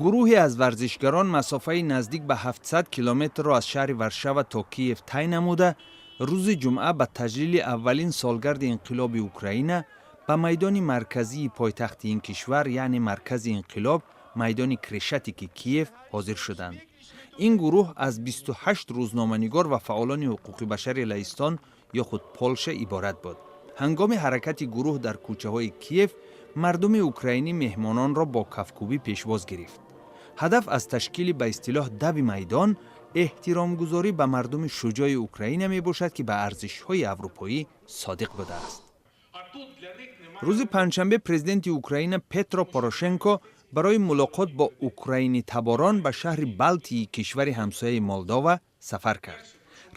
Гурӯҳе аз варзишгарон масофаи наздик ба 700 километрро аз шаҳри Варшава то Киев тай намуда, рӯзи ҷумъа ба таҷлили аввалин солгарди инқилоби Украина ба майдони марказии пойтахти ин кишвар, яъне маркази инқилоб, майдони Крешатики Киев ҳозир шуданд. Ин гурӯҳ аз 28 рӯзноманигор ва фаъолони ҳуқуқи башари Лаҳистон ё худ Полша иборат буд. Ҳангоми ҳаракати гурӯҳ дар кӯчаҳои Киев мардуми украинӣ меҳмононро бо кафкӯбӣ пешвоз гирифт. Ҳадаф аз ташкили ба истилоҳ дави майдон эҳтиромгузорӣ ба мардуми шуҷои Украина мебошад, ки ба арзишҳои аврупоӣ содиқ будааст. Рӯзи панҷшанбе президенти Украина Петро Порошенко барои мулоқот бо украинитаборон ба шаҳри Балтии кишвари ҳамсояи Молдова сафар кард.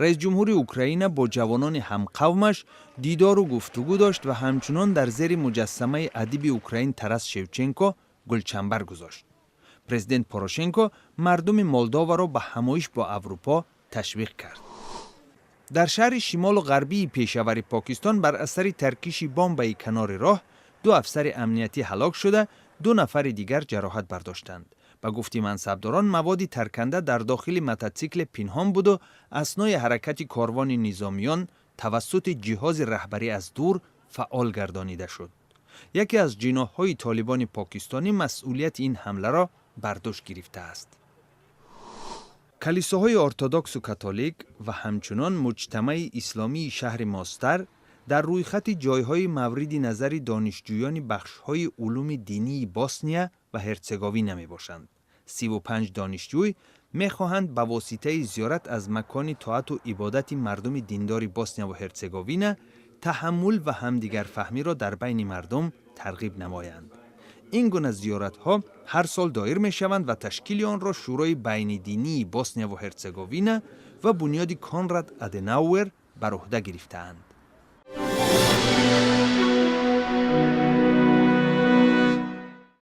Раисҷумҳури Украина бо ҷавонони ҳамқавмаш дидору гуфтугӯ дошт ва ҳамчунон дар зери муҷассамаи адиби украин Тарас Шевченко гулчамбар гузошт. Президент Порошенко мардуми Молдоваро ба ҳамоиш бо Аврупо ташвиқ кард. Дар шаҳри шимолу ғарбии Пешавари Покистон бар асари таркиши бомбаи канори роҳ ду афсари амниятӣ ҳалок шуда, ду нафари дигар ҷароҳат бардоштанд. Ба гуфти мансабдорон, маводи тарканда дар дохили мототсикле пинҳон буду аснои ҳаракати корвони низомиён тавассути ҷиҳози раҳбарӣ аз дур фаъол гардонида шуд. Яке аз ҷиноҳҳои Толибони покистонӣ масъулияти ин ҳамларо бар дӯш гирифтааст. Калисоҳои ортодоксу католик ва ҳамчунон муҷтамаи исломии шаҳри Мостар дар рӯйхати ҷойҳои мавриди назари донишҷӯёни бахшҳои улуми динии Босния ва Ҳерцеговина мебошанд. 35 донишҷӯй мехоҳанд ба воситаи зиёрат аз макони тоату ибодати мардуми диндори Босния ва Ҳерцеговина таҳаммул ва ҳамдигарфаҳмиро дар байни мардум тарғиб намоянд. Ин гуна зиёратҳо ҳар сол доир мешаванд ва ташкили онро Шӯрои байнидинии Боснияу Ҳерцеговина ва бунёди Конрад Аденауэр бар уҳда гирифтаанд.